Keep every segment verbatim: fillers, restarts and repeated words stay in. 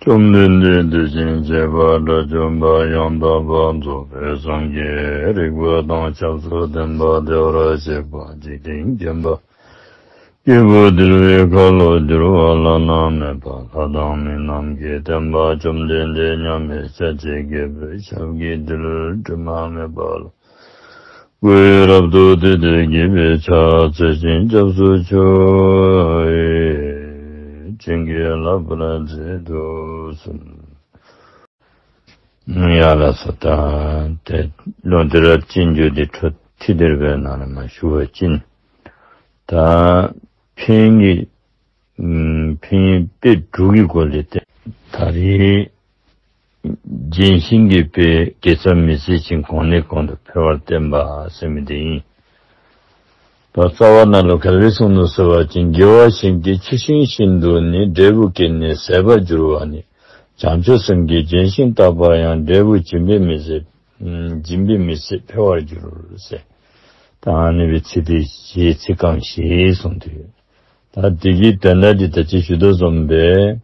བཅོམ་ལྡན་འདས་དེ་བཞིན་གཤེགས་པ་དགྲ་བཅོམ་པ་ཡང་དག་པར་རྫོགས་པའི་སངས་རྒྱས་རིག་པ་དང་ཞབས་སུ་ལྡན་པ་བདེ་བར་གཤེགས་པ་འཇིག་རྟེན་མཁྱེན་པ་སྐྱེས་བུ་འདུལ་བའི་ཁ་ལོ་བསྒྱུར་བ་བླ་ན་མེད་པ་ལྷ་དང་མི་རྣམས་ཀྱི་བསྟན་པ་བཅོམ་ལྡན་འདས་མཉམ་མེད་ཤཱཀྱའི་རྒྱལ་པོའི་ཞབས་ཀྱི་རྡུལ་དྲི་མ་མེད་པ་ལ། སྐུ་ཡི་རབ་ཏུ་བཏུད་དེ་དགྱེས་པའི་ཕྱག་འཚལ་ཞིང་སྐྱབས་སུ་མཆིའོ། བྱིན་གྱིས་བརླབ་པར་མཛད་དུ་གསོལ། ཡ་ལགས་སོ། ད་དེ་ལོ་འདི་རབས་ཅན་རྒྱུ་འདི་འཕྲོ་མཐུད་དེ་རེད་པས་ན་ལ་མ་ཞུ་བ་ཅིན། ད་ཕན་གྱི་ཨུམ་ཕན་ཡོན་དཔེ་དྲུག་གི་སྐོར་ལས་ཏེ། ད་རེས་ལྗོན་ཤིང་གི་དཔེ་དགེ་རྩ་མི་ཟད་ཅིང་གོང་ནས་གོང་དུ་འཕེལ་བར་བསྟན་པ་ཟེར་མི་དེ་ཡིན། ད་རྩ་བ་ནང་ལ་ག་རེ་གསུངས་འདུག་ཟེར་བ་ཅིན་དགེ་བ་གཞན་གྱི་ཆུ་ཤིང་བཞིན་དུ་ནི་འབྲས་བུ་སྐྱེས་ནས་ཟད་པར་འགྱུར་བ་ནི། བྱང་ཆུབ་སེམས་ཀྱི་ལྗོན་ཤིང་རྟག་པར་ཡང་འབྲས་བུ་སྦྱིན་པས་མི་ཟད་ཨུམ་སྦྱིན་པས་མི་ཟད་འཕེལ་བར་འགྱུར་ཟེར། ད་ཨ་ནི་བའི་ཚིག་དེ་བཞེས་ཚིག་རྐང་བཞེས་གསུངས་ཏེ་ཡོད། ད་དེ་གི་དོན་དག་འདི་ད་ཅི་ཞུ་དོ་བཟུམ་སྦེ།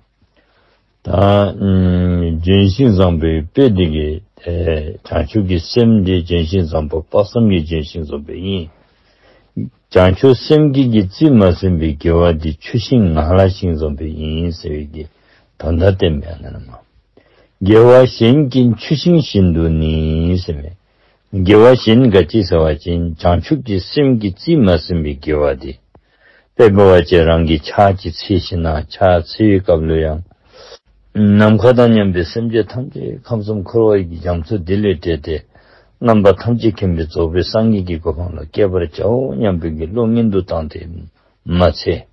ད་ཨུམ་ལྗོན་ཤིང་བཟང་པོའི་དཔེ་འདི་གི་ཨེ་བྱང་ཆུབ་ཀྱི་སེམས་འདི་ལྗོན་ཤིང་བཟང་པོ་དཔག་བསམ་གྱི་ལྗོན་ཤིང་བཟང་པོ་ཡིན། བྱང་ཆུབ་སེམས་ཀྱི་གི་རྩིས་མ་ཟིན་པའི་དགེ་བ་འདི་ཆུ་ཤིང་ངང་ལག་ཤིང་བཟང་པོ་ཡིན་ཟེར་བའི་གི་དོན་དག་བསྟན་པའི་ཨ་ན་ན་མ། དགེ་བ་གཞན་གྱི་ཆུ་ཤིང་བཞིན་དུ་ནི་ཟེར་བས། དགེ་བ་གཞན་ག་ཅི་ཟེར་བ་ཅིན་བྱང་ཆུབ་ཀྱི་སེམས་ཀྱི་རྩིས་མ་ཟིན་པའི་དགེ་བ་འདི། དཔེ་འབད་བ་ཅིན་རང་གི་ཕྱག་གཅིག་འཚལ་ཞིནམ་ལས་ཕྱག་འཚལ་བའི་སྐབས་ལུ་ཡང་། ནམ་མཁའ་དང་མཉམ་པའི་སེམས་ཅན་ཐམས་ཅད་ཁམས་གསུམ་འཁོར་བའི་གི་རྒྱ་མཚོ་འདི་ལས་བསྒྲལ་ཏེ། རྣམ་པ་ཐམས་ཅད་མཁྱེན་པའི་རྫོགས་པའི་སངས་རྒྱས་ཀྱི་གོ་འཕང་ལ་བསྐྱལ་བར་བྱའོ་སྙམ་པའི་གི་བློ་ངན་དུ་བཏང་སྟེ་མ་འཚལ།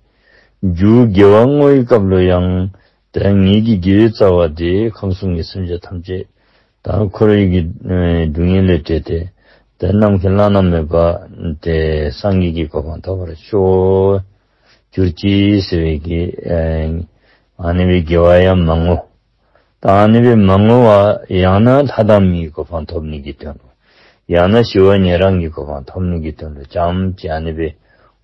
མཇུག་དགེ་བ་བསྔོ་བའི་སྐབས་ལུ་ཡང་། ད་ངེད་ཀྱི་དགེ་བའི་རྩ་བ་དེ་ཁམས་གསུམ་གྱི་སེམས་ཅན་ཐམས་ཅད་ད་འཁོར་བའི་གི་སྡུག་བསྔལ་ལས་བསྒྲལ་ཏེ། ད་ནམ་མཁའི་བླ་ན་མེད་པ་དེ་སངས་རྒྱས་ཀྱི་གོ་འཕང་ཐོབ་པར་ཤོག་གྱུར་ཅིག་ཟེར་བའི་གི་ཨ་ནི་བའི་དགེ་བ་ཡང་མ་བསྔོ། ད་ཨ་ནི་བའི་མ་བསྔོ་བ་ཡང་ན་ལྷ་དང་མིའི་གོ་འཕང་ཐོབ་ནི་གི་དོན་ལུ། ཡང་ན་ཞི་བ་ཉན་རང་གི་གོ་འཕང་ཐོབ་ནི་གི་དོན་ལུ་ཙམ་ཅིག་ཨ་ནི་བའི་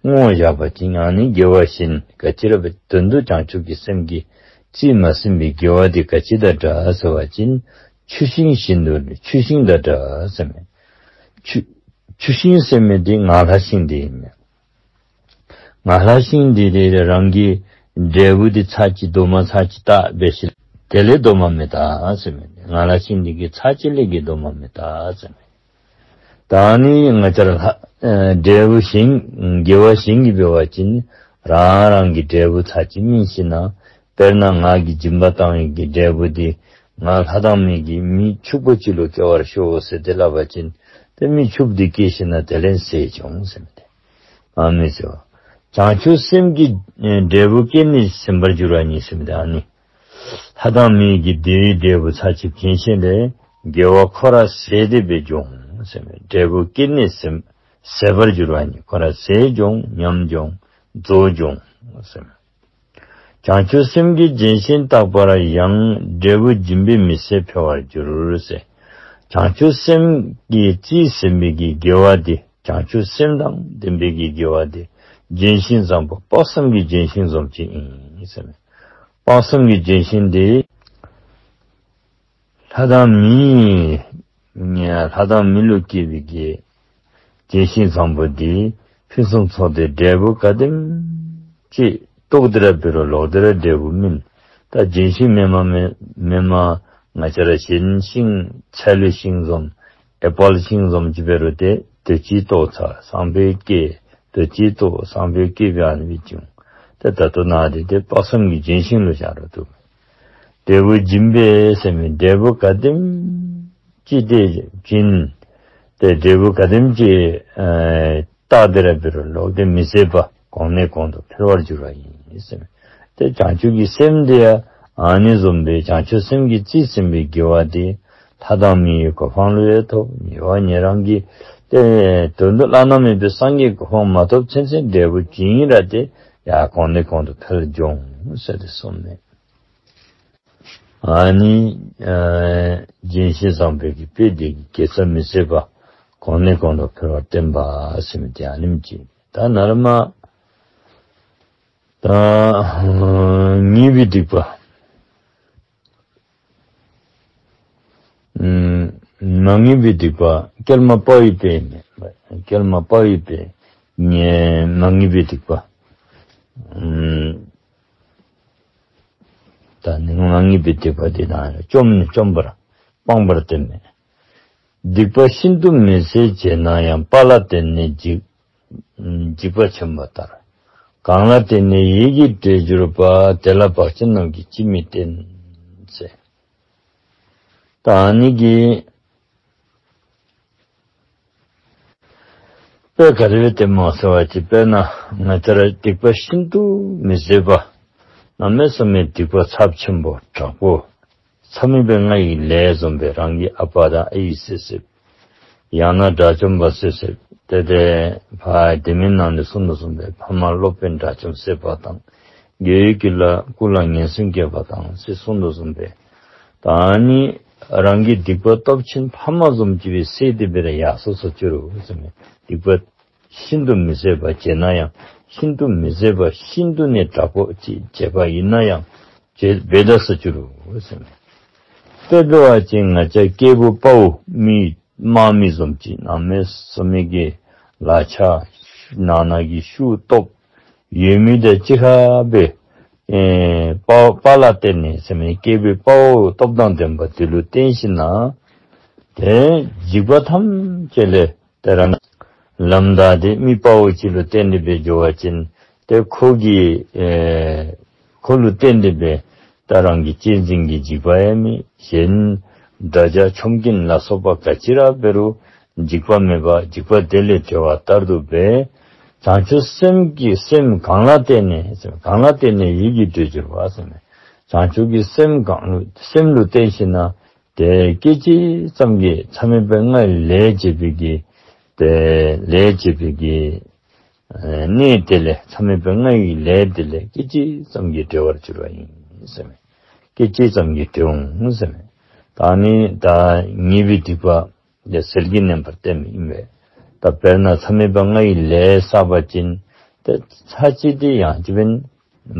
བསྔོ་བཞག་པ་ཅིན་ཨ་ནི་དགེ་བ་གཞན་ག་ཅི་ར་བའི་དོན་དུ་བྱང་ཆུབ་ཀྱི་སེམས་ཀྱི་རྩིས་མ་ཟིན་པའི་དགེ་བ་དེ་ག་ཅི་དང་འདྲ་ཟེར་བ་ཅིན་ཆུ་ཤིང་བཞིན་དུ་ཆུ་ཤིང་དང་འདྲ་ཟེར་མས། ཆུ་ཆུ་ཤིང་ཟེར་མི་དེ་ངང་ལྷ་ཤིང་དེ་ཡིན་མས། ངང་ལྷ་ཤིང་འདི་དེ་རང་གི་འབྲས་བུ་འདི་ཚར་གཅིག་རྡོག་མ་ཚར་གཅིག་བཏགས་པའི་ཕྱིར་དེ་ལས་རྡོག་མ་མི་བཏགས་ཟེར་མས། ངང་ལྷ་ཤིང་འདི་གི་ཚར་གཅིག་ལས་ཀྱི་རྡོག་མ་མི་བཏགས་ཟེར་མས། ད་ནི་ང་བཅས་ར་ལྷ་ཨ་འབྲས་བུ་གཞན་དགེ་བ་གཞན་གྱི་འབད་བ་ཅིན་རང་རང་གི་འབྲས་བུ་ཚར་གཅིག་སྨིན་ཞིནམ་ལས་དཔེར་ན་ང་གི་སྦྱིན་པ་བཏང་བའི་གི་འབྲས་བུ་འདི་ང་ལྷ་དང་མི་གི་མི་ཕྱུག་པོ་ཅིག་ལུ་སྐྱེ་བར་ཤོག་ཟེར་ཏེ་སླབ་པ་ཅིན་དེ་མི་ཕྱུགཔོ་འདི་སྐྱེ་ཞིནམ་ལས་དེ་ལས་ཟས་འབྱུང་ཟེར་མི་དེ། ཨ་མི་ཟེར་བ། བྱང་ཆུབ་སེམས་ཀྱི་ཨེ་འབྲས་བུ་སྐྱེས་ནས་ཟིན་པར་འགྱུར་བ་ཉིད་ཟེར་མི་དེ་ཨ་ནི། ལྷ་དང་མིའི་གི་བདེ་བའི་འབྲས་བུ་ཚར་གཅིག་མཁྱེན་ཞིནམ་ལས་དགེ་བ་ཁོ་ར་ཟད་དེ་སྦེ་འབྱུང་ཟེར་མི། འབྲས་བུ་སྐྱེས་ནས་ཟིན་ཟད་པར་འགྱུར་བ་ཉིད་ཁོ་ར་ཟས་འབྱུང་ཉམས་འབྱུང་རྫོགས་འབྱུང་ཟེར་མི། བྱང་ཆུབ་སེམས་ཀྱི་ལྗོན་ཤིང་རྟག་པར་ཡང་། འབྲས་བུ་སྦྱིན་པས་མི་ཟད་འཕེལ་བར་འགྱུར་ཟེར། བྱང་ཆུབ་སེམས་ཀྱི་རྩིས་ཟིན་པའི་གི་དགེ་བ་དེ་བྱང་ཆུབ་སེམས་དང་ལྡན་པའི་གི་དགེ་བ་དེ་ལྗོན་ཤིང་བཟང་པོ་དཔག་བསམ་གྱི་ལྗོན་ཤིང་བཟུམ་ཅིག་ཨིན་ཟེར། དཔག་བསམ་གྱི་ལྗོན་ཤིང་དེ་ལྷ་དང་མི་ལྷ་དང་མི་ལུ་སྐྱེས་པའི་གི་ལྗོན་ཤིང་བཟང་པོ་འདི་ཕུན་སུམ་ཚོགས་ཏེ་འབྲས་བུ་ག་དེམ་ཅིག་བཏོག་སྟེ་ར་འབད་རུང་ལོག་སྟེ་ར་འབྲས་བུ་སྨིན། ད་ལྗོན་ཤིང་མེན་མ་མེན་མ་ང་བཅས་ར་གཞན་ཤིང་ཚལ་ལུ་ཤིང་བཟུམ་ཨེ་པཱལ་ཤིང་བཟུམ་ཅིག་འབད་རུང་དེ་དུས་ཅི་བཏོག་ཚར་སང་ཕོད་སྐྱེ། དུས་ཅི་བཏོག་སང་ཕོད་སྐྱེ་སྦེ་ཨ་ནི་སྦེ་འབྱུང་། ད་ད་ལྟོ་ནཱ་དེ་དེ་དཔག་བསམ་གྱི་ལྗོན་ཤིང་ལུ་བཞག་རུང་བཏུབ། འབྲས་བུ་སྦྱིན་པས་ཟེར་མི་འབྲས་བུ་ག་དེམ་ཅིག་དེ་སྦྱིན། དེ་འབྲས་བུ་ག་དེམ་ཅིག་ཨ་བཏགས་ཏེ་ར་འབད་རུང་ལོག་སྟེ་མི་ཟད་པ་གོང་ནས་གོང་དུ་འཕེལ་བར་འགྱུར་བ་ཨིན་ཟེར་མི། དེ་བྱང་ཆུབ་ཀྱི་སེམས་དེ་ཡང་ཨ་ནི་བཟུམ་སྦེ་བྱང་ཆུབ་སེམས་ཀྱི་རྩིས་ཟིན་པའི་དགེ་བ་དེ་ལྷ་དང་མིའི་གོ་འཕང་ལུ་ཡང་ཐོབ། ཞི་བ་ཉན་རང་གི་དེ་དོན་དུ་བླ་ན་མེད་པའི་སངས་རྒྱས་གོ་འཕང་མ་ཐོབ་ཚུན་ཚོད་འབྲས་བུ་ཅི་ཡིན་ར་དེ་ཡང་གོང་ནས་གོང་དུ་འཕེལ་འགྱོ་འོང་ཟེར་ཏེ་གསུངས་མས། ཨ་ནི་ཨ་ལྗོན་ཤིང་བཟང་པོའི་གི་དཔེ་དེ་གི་དགེ་རྩ་མི་ཟད་པ་གོང་ནས་གོང་དུ་འཕེལ་བར་བསྟན་པ་ཟེར་མི་དེ་ཨ་ནེམ་ཅིག། ད་ནཱ་ལས་མར་ད་ཉེས་པའི་སྡིག་པ། མ་ངེས་པའི་སྡིག་པ་སྐྱེལ་མ་དཔའ་བའི་དཔེ་ཡིན་པས། སྐྱེལ་མ་དཔའ་བའི་དཔེ། ངེས་མ་ངེས་པའི་སྡིག་པ། ཨུམ། ད་ནི་མ་ངེས་པའི་སྡིག་པ་འདི་དང་བཅོམ་ནས་བཅོམ་པར་སྤངས་པར་བསྟན་མས། སྡིག་པ་ཤིན་ཏུ་མི་བཟད་བྱས་ན་ཡང་། དཔའ་ལ་བརྟེན་ནས་འཇིགས་འཇིགས་པ་ཆེན་པོ་ལྟར། གང་ལ་བརྟེན་ནས་ཡིད་ཀྱི་འདྲེ་གྱུར་པ། དེ་ལ་བག་ཅན་རྣམས་ཀྱིས་ཅི་མི་བརྟེན་ཟེར། ད་ཨ་ནི་གི་དཔེ་ག་རེ་བསྟན་མོ་ཟེར་བ་ཅིག་དཔེར་ན་ང་ཚོར་སྡིག་པ་ཤིན་ཏུ་མི་བཟད་པ། གནམ་མེད་ས་མེད་སྡིག་པ་ཚབས་ཆེན་པོ་དྲག་པོ། མཚམས་མེད་པའི་ལྔ་ཡི་ལས་བཟུང་བའི་རང་གི་ཨ་ཕ་དང་ཨ་ཡེ་བསད་བསད། ཡང་ན་དགྲ་བཅོམ་པ་བསད་བསད། དེ་དེ་ཕ་དེ་མིན་ནང་ནས་གསུངས་དོ་བཟུང་བའི་ཕ་མ་སློབ་དཔོན་དགྲ་བཅོམ་བསད་པ་དང་། དགེ་བའི་བཀོད་ལ་སྐུ་ལ་ངན་སེམས་བསྐྱེད་པ་དང་ཞེས་གསུངས་དོ་བཟུང་བའི། ད་ནི་རང་གི་སྡིག་པ་སྟོབས་ཆེན་ཕ་མ་བཟུམ་ཅིག་བསད་དེ་བེ་ར་ཡག་སོ་སོ་ཅི་རུ་ཟེར་ནས་སྡིག་པ་ཤིན་ཏུ་མི་བཟད་པ་བྱས་ན་ཡང་། ཤིན་ཏུ་མི་བཟད་པ་ཤིན་ཏུ་ནས་དྲག་པོ་ཅིག་བྱས་པ་ཡིན་ན་ཡང་བྱས་བེ་ད་སོ་ཅི་རུ་ཟེར་ནས། དཔེ་འབད་བ་ཅིན་ང་ཅག་སྐྱེས་བུ་དཔའ་བོ་མི་དམག་མི་བཟུམ་ཅིག་གནམ་མེད་ས་མེད་ཀྱི་ལག་ཆ་ནང་ན་གི་ཤུགས་སྟོབས་ཡོད་མི་དེ་གཅིག་ཁར་བེ། ཨེ། དཔའ་དཔའ་ལ་བརྟེན་ནས་ཟེར་ནས་སྐྱེས་བུ་དཔའ་བོ་སྟོབས་དང་ལྡན་པ་དེ་ལུ་བརྟེན་ཞིན་ན། དེ་འཇིགས་པ་ཐམས་ཅད་ལས་དེ་རང་ལམ་བདའ་སྟེ་མི་དཔའ་བོ་ཅིག་ལུ་བརྟེན་ཏེ་སྦེ་འགྱོ་བ་ཅིན་དེ་ཁོ་གི་ཨེ་ཁོ་ལུ་བརྟེན་ཏེ་སྦེ་ད་རང་གི་གཅེས་འཛིན་གྱི་འཇིགས་པ་ཡང་མེད། གཞན་དགྲ་ཇག་ཆོམ་རྐུན་ལ་སོགས་པ་ག་ཅི་ར་འབད་རུང་འཇིགས་པ་མེད་པ། འཇིགས་པ་དེ་ལས་གྲོལ་བ་ལྟར་དུ་སྦེ། བྱང་ཆུབ་སེམས་ཀྱི་སེམས་གང་ལ་བརྟེན་ནས་ཟེར། གང་ལ་བརྟེན་ནས་ཡིད་ཀྱི་འདྲེ་གྱུར་པ་ཟེར་ནས། བྱང་ཆུབ་ཀྱི་སེམས་གང་སེམས་ལུ་བརྟེན་ཞིན་ན་དེ་སྐད་ཅིག་ཙམ་གྱིས་མཚམས་མེད་པའི་ལྔའི་ལས་བྱེད་པའི་གི་དེ་ལས་བྱེད་པའི་གི་ཨ་གནས་དེ་ལས། མཚམས་མེད་པའི་ལྔ་ཡི་ལས་དེ་ལས་སྐད་ཅིག་ཙམ་གྱིས་གྲོལ་བར་འགྱུར་བ་ཡིན་ཟེར་མས། སྐད་ཅིག་ཙམ་གྱིས་གྲོལ་འོང་ཟེར་མས། ད་ནི་ད་ཉེས་པའི་སྡིག་པ་དེ་ཟིལ་གྱིས་མནན་པར་བསྟན་པ་ཡིན་པས། ད་དཔེར་ན་མཚམས་མེད་པའི་ལྔ་ཡི་ལས་བསགས་པ་ཅིན་དེ་ཚར་གཅིག་དེ་ཡང་ཅི་བེན་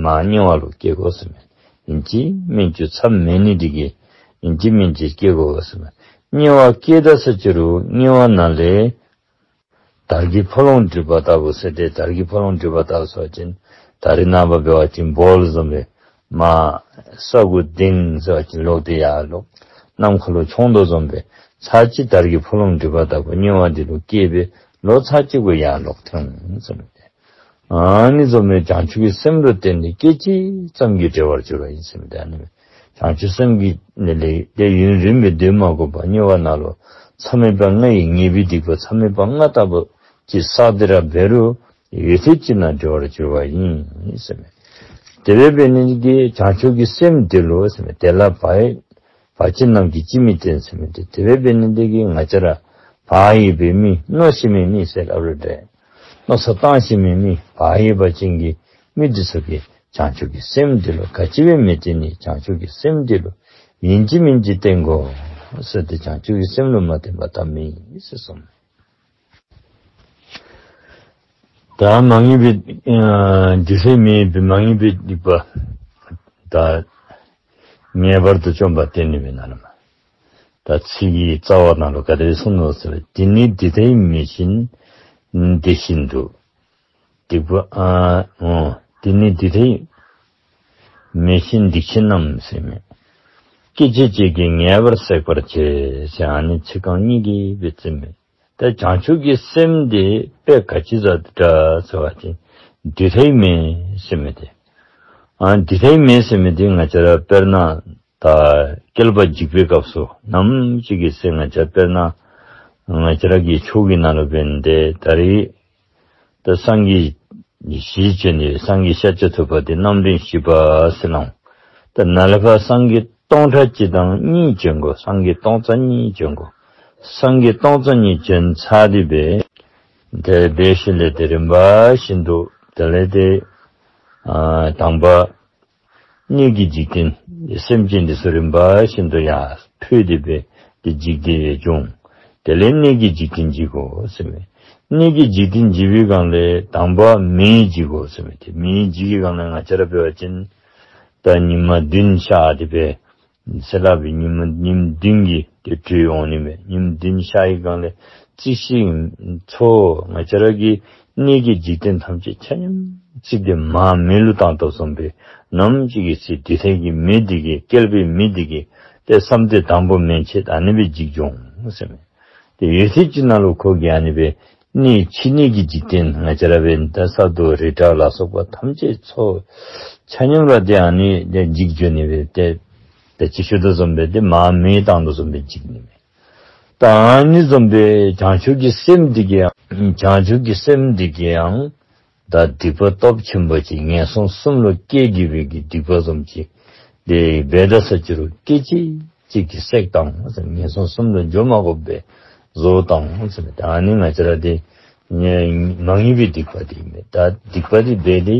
མ་དམྱལ་བ་ལུ་སྐྱེ་དགོ་ཟེར་མས། ཨིན་ཅི་མིན་ཅི་མཚམས་མེད་ནི་དེ་གིས་ཨིན་ཅི་མིན་ཅི་སྐྱེ་དགོ་ཟེར་མས། དམྱལ་བ་སྐྱེ་ད་ས་ཅི་རུང་དམྱལ་བ་ནང་ལས་དར་གྱི་ཕོ་ལོང་བསྒྲིགས་པ་ལྟ་བུ་ཟེར་ཏེ། དར་གྱི་ཕོ་ལོང་བསྒྲིགས་པ་ལྟ་བུ་ཟེར་བ་ཅིན་ད་རེས་ནངས་པ་འབད་བ་ཅིན་སྦོལ་བཟུམ་སྦེ་མར་ས་གུ་ལྡིང་ཟེར་བ་ཅིན་ལོག་སྟེ་ཡར་ལོག། ནམ་མཁའ་ལུ་མཆོང་དོ་བཟུམ་སྦེ་ཚར་གཅིག་དར་གྱི་ཕོ་ལོང་བསྒྲིགས་པ་ལྟ་བུ་དམྱལ་བ་འདི་ལུ་སྐྱེས་སྦེ་ལོག་ཚར་གཅིག་གུ་ཡར་ལོག་ཐོན་ཟེར་མས། ཨ་ནི་བཟུམ་སྦེ་བྱང་ཆུབ་ཀྱི་སེམས་ལུ་བརྟེན་ཏེ་སྐད་ཅིག་ཙམ་གྱིས་གྲོལ་བར་འགྱུར་བ་ཡིན་ཟེར་མས། ཨ་ནི་བྱང་ཆུབ་སེམས་ཀྱི་ནི་ལས་དེ་ཡུན་རིང་བའི་སྡོད་མ་དགོ་པར་དམྱལ་བ་ནང་ལུ་མཚམས་མེད་པའི་ལྔ་ཡི་ཉེས་པའི་སྡིག་པ་མཚམས་མེད་པའི་ལྔ་ལྟ་བུ་ཅིག་བསགས་ཏེ་ར་འབད་རུང་ཡུན་ཐུང་ཅིག་ནང་གྲོལ་བར་འགྱུར་བ་ཡིན་ཟེར་མས། དེ་སྦེ་འབད་ནི་དེ་གིས་བྱང་ཆུབ་ཀྱི་སེམས་དེ་ལུ་ཟེར་མས། དེ་ལ་བག་བག་ཅན་རྣམས་ཀྱིས་ཅི་མི་བརྟེན་ཟེར་མི་དེ། དེ་སྦེ་འབད་ནི་དེ་གིས་ང་བཅས་ར་བག་ཡོད་པའི་མི་མནོ་ཤེས་མི་མི་ཟེར་སླབ་རུང་འདྲ། མནོ་བསམ་བཏང་ཤེས་མི་མི་བག་ཡོད་པ་ཅན་གྱི་མི་དེ་ཚུ་གིས་བྱང་ཆུབ་ཀྱི་སེམས་དེ་ལུ་ག་ཅི་སྦེ་མི་བརྟེན་ནི། བྱང་ཆུབ་ཀྱི་སེམས་དེ་ལུ་ཨིན་ཅི་མིན་ཅི་བརྟེན་དགོ་ཟེར་ཏེ་བྱང་ཆུབ་ཀྱི་སེམས་ལུ་མ་བརྟེན་པ་ཐབས་མེད་ཟེར་གསུངས། ད་མ་ངེས་པའི་ཨ་འདི་ཚེ་མེད་པའི་མ་ངེས་པའི་སྡིག་པ། ད་ངེས་པར་དུ་བཅོམ་པ་བསྟན་ནི་མེད་ན་ལ་མ། ད་ཚིག་གི་རྩ་བ་ནང་ལུ་ག་དེ་གསུངས་ནུག་ཟེར་བ། དེ་ནི་འདི་ལྟའི་མེ་བཞིན་འདི་བཞིན་དུ། སྡིག་པ་ཨ་འོ། དེ་ནི་འདི་ལྟའི་མེ་བཞིན་སྡིག་ཆེན་རྣམས་ཟེར་མས། སྐད་ཅིག་གཅིག་གིས་ངེས་པར་སྲེག་པར་བྱེད་ཟེར། ཨ་ནི་ཚིག་རྐང་གཉིས་ཀྱིས་སྦེ་བརྩམས་མས། ད་བྱང་ཆུབ་ཀྱི་སེམས་དེ་དཔེ་ག་ཅི་ཟ་འདྲ་ཟེར་བ་ཅིན་འདི་ལྟའི་མེ་ཟེར་མི་དེ། ཨ་འདི་ལྟའི་མེ་ཟེར་མི་དེ་ང་བཅས་ར་དཔེར་ན་ད་བསྐལ་པ་འཇིག་པའི་སྐབས་སུ་ནམ་ཞིག་གི་ཚེ་ང་བཅས་དཔེར་ན་ང་བཅས་ར་གི་ཆོས་ཀྱི་ནང་ལུ་འབད་ནི་དེ་ད་རེས་ད་སངས་རྒྱས་བཞི་བྱོན་ནས་སངས་རྒྱས་ཤཱཀྱ་ཐུབ་པ་དེ་རྣམ་འདྲེན་བཞི་པ་ཟེར་སླབ། ད་ནཱ་ལས་ཕར་སངས་རྒྱས་སྟོང་ཕྲག་གཅིག་དང་གཉིས་བྱོན་དགོ། སངས་རྒྱས་སྟོང་རྩ་གཉིས་བྱོན་དགོ། སངས་རྒྱས་སྟོང་རྩ་གཉིས་བྱོན་ཚར་ཏེ་སྦེ་དེ་སྦེ་ཞིནམ་ལས་དེ་རིམ་པ་བཞིན་དུ་དེ་ལས་དེ་ཨ་དང་པ་གནས་ཀྱི་འཇིག་རྟེན་སེམས་ཅན་དེ་ཚུ་རིམ་པ་བཞིན་དུ་ཡར་འཕོས་ཏེ་སྦེ་དེ་འཇིག་སྟེ་འབྱུང་། དེ་ལས་གནས་ཀྱི་འཇིག་རྟེན་འཇིག་གོ་ཟེར་མས། གནས་ཀྱི་འཇིག་རྟེན་འཇིག་པའི་སྒང་ལས་དང་པ་མེ་འཇིག་གོ་ཟེར་མས། དེ་མེ་འཇིག་གི་སྒང་ལས་ང་བཅས་ར་འབད་བ་ཅིན་ད་ཉི་མ་བདུན་ཤར་ཏེ་སྦེ་ཟེར་སླབ་པའི་ཉི་མ་ཉིནམ་བདུན་གྱི་ དེ་བྲོས་འོང་ནི་མེད། ཉིན་བདུན་ཤར་བའི་སྒང་ལ་རྩིས་ཤིག་འཚོ། ང་བཅས་ར་གི་གནས་ཀྱི་འཇིག་རྟེན་ཐམས་ཅད་ཆ་མཉམ་རྩིས་དེ་མར་མེ་ལུ་བཏང་དོ་བཟུམ་སྦེ་ནམ་ཅིག་གི་ཚེ་འདི་ཐད་ཀྱི་མེ་འདི་གིས་བསྐལ་པའི་མེ་འདི་གིས་ཏེ་བསམ་གཏན་དང་པོ་མན་ཆད་ཨ་ནི་སྦེ་འཇིག་འགྱོ་འོང་ཟེར་མས། ཏེ་ཡུད་ཙམ་ཅིག་ནང་ལུ་ཁོ་གིས་ཨ་ནི་སྦེ་གནས་ཕྱི་གནས་ཀྱི་འཇིག་རྟེན་ང་བཅས་ར་སྦེ་ད་ས་རྡོ་རི་བྲག་ལ་སོགས་པ་ཐམས་ཅད་ཚོ་ཆ་མཉམ་ར་ཏེ་ཨ་ནི་ཏེ་འཇིག་འགྱོ་ནི་སྦེ་ཏེ་ཏེ་ཅི་ཞུ་དོ་བཟུམ་སྦེ་ཏེ་མར་མེ་བཏང་དོ་བཟུམ་སྦེ་འཇིག་ནི་མས། ད་ཨ་ནི་བཟུམ་སྦེ་བྱང་ཆུབ་ཀྱི་སེམས་འདི་གིས་ཡང་བྱང་ཆུབ་ཀྱི་སེམས་འདི་གིས་ཡང་ད་སྡིག་པ་སྟོབས་ཆེན་པོ་ཅིག་ངན་སོང་གསུམ་ལུ་སྐྱེ་དགོས་པའི་གི་སྡིག་པ་བཟུམ་ཅིག་དེ་འབད་ད་ས་ཅི་རུང་སྐད་ཅིག་གཅིག་གིས་བསྲེག་བཏང་ཟེར། ངན་སོང་གསུམ་ལུ་འགྱོ་མ་དགོ་པའི་བཟོ་བཏང་ཟེར། ད་ཨ་ནི་ང་བཅས་ར་དེ་མ་ངེས་པའི་སྡིག་པ་དེ་ཨིན་མས། ད་སྡིག་པ་དེ་འབད་དེ་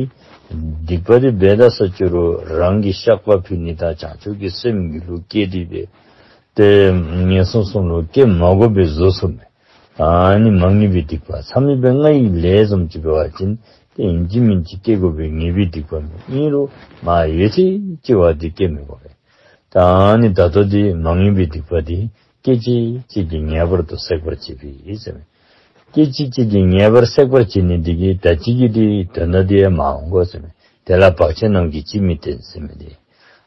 སྡིག་པ་དེ་འབད་ད་ས་ཅི་རུང་རང་གི་བཤགས་པ་ཕུལ་ནི་དང་བྱང་ཆུབ་ཀྱི་སེམས་ཀྱི་ལུ་སྐྱེ་དེ་སྦེ་ཏེ་ངན་སོང་གསུམ་ལུ་སྐྱེ་མ་དགོ་པའི་བཟོ་ཚུགས་མས། ཨ་ནི་མ་ངེས་པའི་སྡིག་པ་མཚམས་མེད་པའི་ལྔ་ཡི་ལས་བཟུམ་ཅིག་འབད་བ་ཅིན་ཏེ་ཨིན་ཅི་མིན་ཅི་སྐྱེ་དགོ་པའི་ངེས་པའི་སྡིག་པ་མེད། ཨིན་རུང་མ་ཡོད་ཚད་ཅིག་བ་དེ་སྐྱེ་མི་དགོ་པས། ད་ཨ་ནི་ད་ལྟོ་དེ་མ་ངེས་པའི་སྡིག་པ་དེ་སྐད་ཅིག་གཅིག་གིས་ངེས་པར་དུ་བསྲེག་པར་བྱེད་པའི་ཟེར་མས། སྐད་ཅིག་གཅིག་གིས་ངེས་པར་བསྲེག་པར་བྱེད་ནི་འདི་གིས་ད་ཅི་གི་དེ་དོན་དག་དེ་མ་འོང་གོ་ཟེར་མས། དེ་ལ་བག་ཆེན་རྣམས་ཀྱིས་ཅིས་མི་བསྟེན་ཟེར་མི་དེ།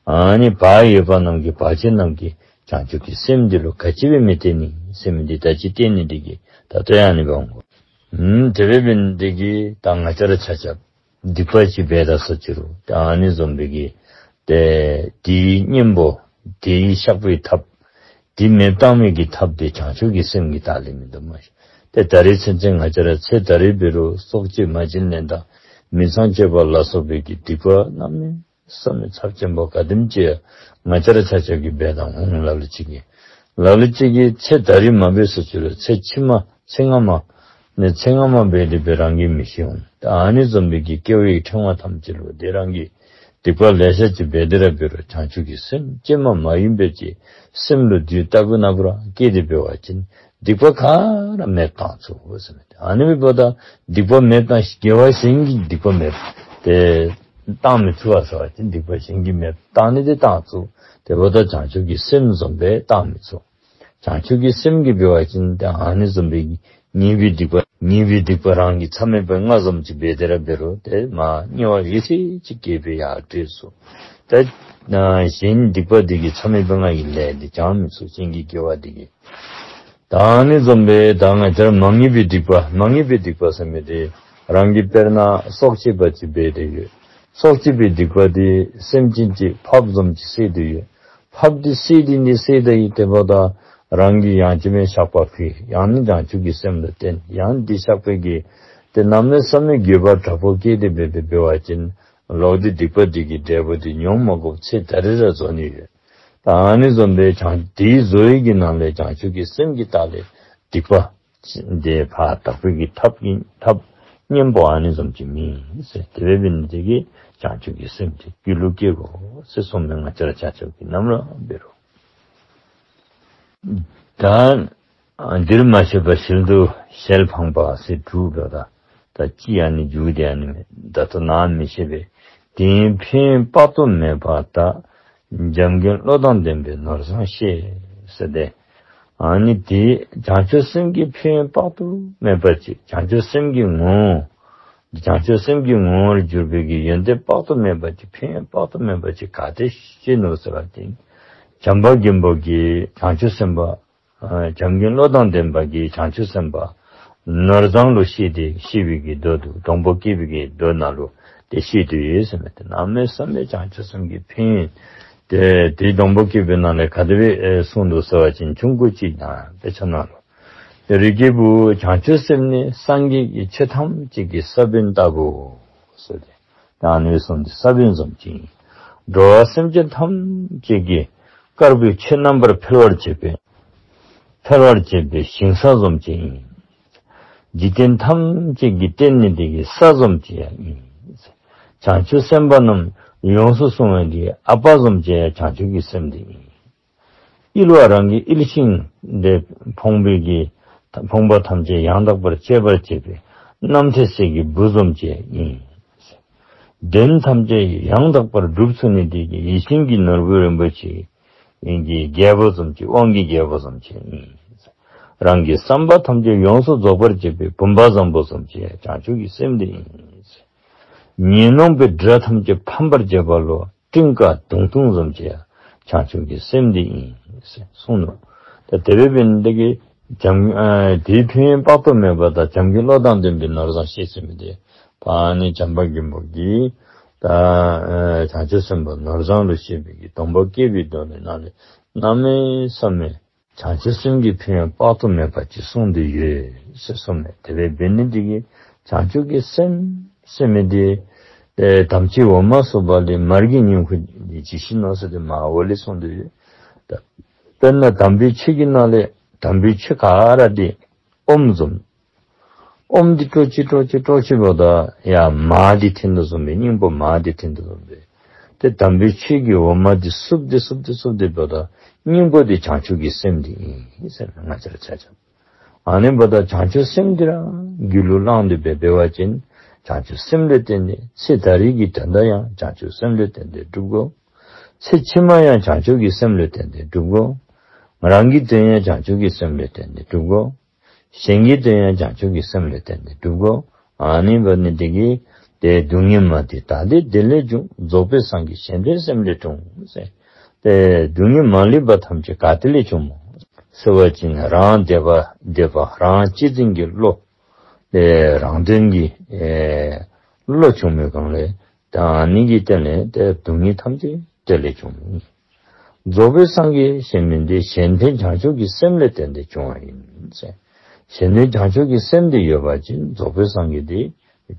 ཨ་ནི་བག་ཡོད་པ་རྣམས་ཀྱིས་བག་ཆེན་རྣམས་ཀྱིས་བྱང་ཆུབ་ཀྱི་སེམས་འདི་ལུ་ག་ཅི་སྦེ་མི་བསྟེན་ནི་ཟེར་མི་འདི་ད་ཅི་བསྟེན་ནི་འདི་གིས་ད་ལྟོ་ཡང་ནི་འབད་འོང་གོ། ཨུམ་དེ་སྦེ་འབད་ནི་འདི་གིས་ད་ང་བཅས་ར་ཆ་ཁྱབ་སྡིག་པ་ཅིག་འབད་ད་ས་ཅི་རུང་ད་ཨ་ནི་བཟུམ་སྦེ་གི་ཏེ་དེའི་གཉེན་པོ་དེའི་བཤགས་པའི་ཐབས་དེ་མེདཔ་བཏང་མི་གི་ཐབས་དེ་བྱང་ཆུབ་ཀྱི་སེམས་ཀྱི་ཐད་ལས་མིན་འདུག་མ་གཞི། ཏེ་ད་རེས་ཚུན་ཚོད་ང་བཅས་ར་ཚེ་ད་རེས་འབད་རུང་སྲོག་གཅོད་མ་བྱིན་ལེན་དང་མི་ཚངས་སྤྱོད་པ་ལ་སོགས་པའི་གི་སྡིག་པ་གནམ་མེད་ས་མེད་ཚབས་ཆེན་པོ་ག་དེམ་ཅིག་ང་བཅས་ར་ཆ་ཁྱབ་ཀྱིས་འབད་དང་འོང་། ལ་ལུ་ཅིག་གིས་ལ་ལུ་ཅིག་གིས་ཚེ་ད་རེས་མ་འབད་ས་ཅི་རུང་ཚེ་ཕྱི་མ་ཚེ་སྔ་མ་ནས་ཚེ་སྔ་མ་འབད་དེ་སྦེ་རང་གིས་མི་ཤེས་འོང་། ད་ཨ་ནི་བཟུམ་སྦེ་གི་སྐྱེ་བའི་ཕྲེང་བ་ཐམས་ཅད་ལུ་དེ་རང་གི་སྡིག་པ་ལེ་ཤ་ཅིག་འབད་དེ་ར་འབད་རུང་བྱང་ཆུབ་ཀྱི་སེམས་ཀྱེ་མ་མ་ཡིན་པའི་ཅིག་སེམས་ལུ་དུས་རྟག་པའི་ན་བུ་ར་སྐྱེས་ཏེ་འབད་བ་ཅིན་སྡིག་པ་ག་ར་མེདཔ་བཏང་ཚུགས་ཟེར་མས། ཨ་ནི་འབདཝ་ད་སྡིག་པ་མེདཔ་བཏང་དགེ་བ་གཞན་གྱི་སྡིག་པ་མེད་དེ་བཏང་མི་ཚུགས་པ་ཟེར་བ་ཅིན་སྡིག་པ་གཞན་གྱི་མེད་བཏང་ནི་དེ་བཏང་ཚུགས། དེ་འབདཝ་ད་བྱང་ཆུབ་ཀྱི་སེམས་བཟུམ་སྦེ་བཏང་མི་ཚུགས། བྱང་ཆུབ་ཀྱི་སེམས་ཀྱིས་འབད་བ་ཅིན་ཏེ་ཨ་ནི་བཟུམ་སྦེ་ཉེས་པའི་སྡིག་པ་ཉེས་པའི་སྡིག་པ་རང་གི་མཚམས་མེད་པའི་ལྔ་བཟུམ་ཅིག་འབད་དེ་ར་འབད་རུང་ཏེ་མ་ཉེས་པ་ཡེ་ཤེས་ཅིག་སྐྱེས་པའི་ཡར་འགྲོས་སུ། ཏེ་གཞན་སྡིག་པ་འདི་གིས་མཚམས་མེད་པའི་ལྔ་ཡི་ལས་འདི་བྱང་མི་ཚུགས། གཞན་གྱི་དགེ་བ་འདི་གིས། ད་ཨ་ནི་བཟུམ་སྦེ་ད་ང་བཅས་ར་མ་ངེས་པའི་སྡིག་པ་མ་ངེས་པའི་སྡིག་པ་ཟེར་མི་དེ་རང་གི་དཔེར་ན་སྲོག་གཅོད་པ་ཅིག་འབད་དེ་ཡོད། སྲོག་གཅོད་པའི་སྡིག་པ་དེ་སེམས་ཅན་གྱི་ཕགཔ་བཟུམ་ཅིག་བསད་དེ་ཡོད། ཕགཔ་དེ་བསད་དེ་ནི་བསད་ད་ཡི་དེ་འབདཝ་ད་རང་གིས་ཡང་ཅི་མེད་བཤགས་པ་ཕུལ། ཡང་ནི་བྱང་ཆུབ་ཀྱི་སེམས་ལ་བརྟེན། ཡང་འདི་བཤགས་པའི་གི་དེ་གནམ་མེད་ས་མེད་འགྱོད་པ་དྲག་པོ་སྐྱེས་ཏེ་འབད་དེ་འབད་བ་ཅིན་ལོག་སྟེ་སྡིག་པ་འདི་གི་འབྲས་བུ་དེ་མྱོང་མ་དགོཔ་ཚེ་ད་རེས་ར་བཟོ་ནི་ཡོད། ད་ཨ་ནི་བཟུམ་སྦེ་བྱང་དེའི་བཟོ་ཡི་གི་ནང་ལས་བྱང་ཆུབ་ཀྱི་སེམས་ཀྱི་ཐད་ལས་སྡིག་པ་དེ་ཕར་དག་པའི་གི་ཐབས་ཀྱི་ཐབས་གཉེན་པོ་ཨ་ནི་བཟུམ་ཅིག་མེད་ཟེར། དེ་སྦེ་འབད་ནི་དེ་གིས་བྱང་ཆུབ་ཀྱི་སེམས་དེ་རྒྱུད་ལུ་སྐྱེ་དགོ་ཟེར་གསུངས་མས། ང་བཅས་ར་ཆ་ཁྱབ་ཀྱིས་ནམ་ར་འབད་རུང་། ད་འདིར་མ་བཤད་པ་ཞལ་དུ་ཞལ་འཕངས་པ་ཟེར་དྲུག་འབདཝ་ད་ད་ཅི་ཨ་ནི་མཇུག་དེ་ཨ་ནི་མེད། ད་ལྟོ་ནཱ་མི་བཤད་པས། དེ་ཡི་ཕན་ཡོན་དཔག་ཏུ་མེད་པ་དག། འཇམ་མགོན་བློ་དང་ལྡན་པས་ནོར་བཟང་བཤད། ཟེར་ཏེ། ཨ་ནི་དེ་བྱང་ཆུབ་སེམས་ཀྱི་ཕན་ཡོན་དཔག་ཏུ་མེད་པ་ཅིག། བྱང་ཆུབ་སེམས་ཀྱི་ངོ་བོ། བྱང་ཆུབ་སེམས་ཀྱི་ངོ་བོར་གྱུར་པའི་གི་ཡོན་ཏན་དཔག་ཏུ་མེད་པ་ཅིག། ཕན་ཡོན་དཔག་ཏུ་མེད་པ་ཅིག་ག་དེ་ཤེས་ནུག་ཟེར་བ་ཅིན། བྱམས་པ་མགོན་པོ་གིས་བྱང་ཆུབ་སེམས་དཔའ། བྱམས་མགོན་བློ་དང་ལྡན་པ་གིས་བྱང་ཆུབ་སེམས་དཔའ་ནོར་བཟང་ལུ་བཤད་དེ་བཤད་པའི་གི་མདོ་འདུག། སྡོང་པོ་སྐྱེས་པའི་གི་མདོ་ནང་ལུ་དེ་བཤད་དེ་ཡོད་ཟེར་མས། དེ་གནམ་མེད་ས་མེད་བྱང་ཆུབ་སེམས་ཀྱི་ཕན་ཡོན་དེ་དེ་སྡོང་པོ་སྐྱེས་པའི་ནང་ལས་ག་དེ་སྦེ་གསུངས་འདུག་ཟེར་བ་ཅིན་ཆུང་ཀུ་ཅིག་ནང་དཔེ་ཆ་ནང་ལུ། དེ་རིགས་ཀྱི་བུ་བྱང་ཆུབ་སེམས་ནི་སངས་རྒྱས་ཀྱི་ཆོས་ཐམས་ཅད་ཀྱི་ས་བོན་ལྟ་བུའོ་ཟེར་ཏེ། ད་ཨ་ནི་སྦེ་གསུངས་ཏེ་ས་བོན་བཟུམ་ཅིག་ཨིན། འགྲོ་བ་སེམས་ཅན་ཐམས་ཅད་ཀྱི་དཀར་པོའི་ཆོས་རྣམ་པར་འཕེལ་བར་བྱེད་པའི་འཕེལ་བར་བྱེད་པའི་ཞིང་ས་བཟུམ་ཅིག་ཨིན། འཇིག་རྟེན་ཐམས་ཅད་ཀྱི་རྟེན་ནི་དེ་གི་ས་བཟུམ་ཅིག་ཡང་ཨིན། བྱང་ཆུབ་སེམས་དཔའ་རྣམས་ཡོངས་སུ་བསྲུང་བའི་དེ་ཨ་པ་བཟུམ་ཅིག་ཡང་བྱང་ཆུབ་ཀྱི་སེམས་དེ་ཨིན། དབུལ་བ་རང་གི་དབུལ་ཞིང་དེ་ཕོངས་པའི་གི་ཕོངས་པ་ཐམས་ཅད་ཡང་དག་པར་སྤྱད་པར་བྱེད་པའི་རྣམ་ཐོས་སྲས་ཀྱི་བུ་བཟུམ་ཅིག་ཡང་ཨིན། དོན་ཐམས་ཅད་ཡང་དག་པར་སྒྲུབ་ཚུགས་ནི་དེ་གི་ཡིད་བཞིན་གྱི་ནོར་བུ་རིན་པོ་ཆེ་ ཡིན་གྱི་རྒྱལ་པོ་ཙམ་གྱི་དབང་གི་རྒྱལ་པོ་ཙམ་གྱི་ཡིན། རང་གི་བསམ་པ་ཐམས་ཅད་ཡོངས་སུ་རྫོགས་པར་བྱེད་པའི་བུམ་པ་བཟང་པོ་ཙམ་གྱི་བྱང་ཆུབ་ཀྱི་སེམས་དེ་ཡིན། ཉོན་མོངས་པའི་དགྲ་ཐམས་ཅད་ཕམ་པར་བྱེད་པ་ལོ། སྤྲིན་དཀར་མདུང་ཐུང་ཙམ་གྱི་བྱང་ཆུབ་ཀྱི་སེམས་འདི་ཡིན་ཟེར་གསུངས་ནོ། ད་དེ་བས་འབད་ནི་འདི་གིས་བྱམས་ཨ་དེའི་ཕན་ཡོན་དཔག་ཏུ་མེད་པ་དང་བྱམས་ཀྱི་བློ་དང་ལྡན་པའི་ནོར་བཟང་བཤད་ཟིན་པ་དེ། ཕར་ནི་བྱམས་པ་མགོན་པོ་གིས་ད་ཨ་བྱང་ཆུབ་སེམས་དཔའ་ནོར་བཟང་ལུ་བཤད་པའི་གི་སྡོམ་པ་བསྐྱེད་པའི་སྒོ་ནས་ནང་ལས་གནམ་མེད་ས་མེད་བྱང་ཆུབ་སེམས་ཀྱི་ཕན་ཡོན་དཔག་ཏུ་མེད་པ་ཅིག་གསུངས་ཏེ་ཡོད་ཟེར་གསུངས་ནས། དེ་བས་འབད་ནི་འདི་གིས་བྱང་ཆུབ་ཀྱི་སེམས་ཟེར་མི་འདི་ཨེ་དམ་ཆོས་འོ་མ་སོགས་པ་ལས་མར་གྱི་སྙིང་ཁུ་ཇི་བཞིན་ནོ་ཟེར་ཏེ་མར་འོ་ལེ་གསུངས་ཏེ་ཡོད། ད་དཔེར་ན་དམ་པའི་ཆོས་ཀྱི་ནང་ལས་དམ་པའི་ཆོས་ག་ར་འདི་ཨོམ་བཟུམ། ཨོམ་འདི་སྤྲོ་ཅི་སྤྲོ་ཅི་སྤྲོ་ཅི་བོ་ད་ཡ་མར་འདི་འཐེན་དུ་བཟུམ་པའི་སྙིང་པོ་མར་འདི་འཐེན་དུ་བཟུམ་པའི། དེ་དམ་པའི་ཆོས་ཀྱི་འོ་མ་འདི་བསུབ་སྟེ་བསུབ་སྟེ་བསུབ་སྟེ་བོ་ད་སྙིང་པོ་འདི་བྱང་ཆུབ་ཀྱི་སེམས་འདི་ཡིན་ཟེར་ན་ང་བཅས་ར་ཆ་ཁྱབ། ཨ་ནི་བོ་ད་བྱང་ཆུབ་སེམས་འདི་རང་རྒྱུད་ལུ་བླངས་ཏེ་འབད་འབད་བ་ཅིན་བྱང་ཆུབ་སེམས་ལས་བརྟེན་ནས་ཚེ་ད་རེས་ཀྱི་དོན་དག་ཡང་བྱང་ཆུབ་སེམས་ལས་བརྟེན་ཏེ་འགྲུབ་དགོ། ཚེ་ཕྱི་མ་ཡང་བྱང་ཆུབ་ཀྱི་སེམས་ལས་བརྟེན་ཏེ་འགྲུབ་དགོ། ང་རང་གི་དོན་ཡང་བྱང་ཆུབ་ཀྱི་སེམས་ལས་བརྟེན་ཏེ་འགྲུབ་དགོ། གཞན་གྱི་དོན་ཡང་བྱང་ཆུབ་ཀྱི་སེམས་ལས་བརྟེན་ཏེ་འགྲུབ་དགོ། ཨ་ནི་འབད་ནི་འདི་གིས་ཏེ་སྡུག་བསྔལ་མ་དེ་ད་ལྟའི་དེ་ལས་བྱུང་། རྫོགས་པའི་སངས་རྒྱས་གཞན་ཕན་སེམས་ལས་འཁྲུངས་ཟེར། ཏེ་སྡུག་བསྔལ་མ་ལུས་པ་ཐམས་ཅད་ག་ཏེ་ལས་བྱུང་མོ་ཟེར་བ་ཅིན་རང་དད་པ་དད་པ་རང་གཅེས་འཛིན་གྱི་བློ། ཏེ་རང་དོན་གྱི་ཨེ་བློ་བྱུང་མི་གང་ལས། ད་ཨ་ནི་གི་སྟེང་ལས་ཏེ་སྡུག་བསྔལ་ཐམས་ཅད་དེ་ལས་བྱུང་མོ། རྫོགས་པའི་སངས་རྒྱས་ཞེས་མིང་འདི་གཞན་ཕན་བྱང་ཆུབ་ཀྱི་སེམས་ལས་བརྟེན་ཏེ་བྱུང་བ་ཡིན་ཟེར། གཞན་ཕན་བྱང་ཆུབ་ཀྱི་སེམས་འདི་ཡོད་པ་ཅིན་རྫོགས་པའི་སངས་རྒྱས་འདི་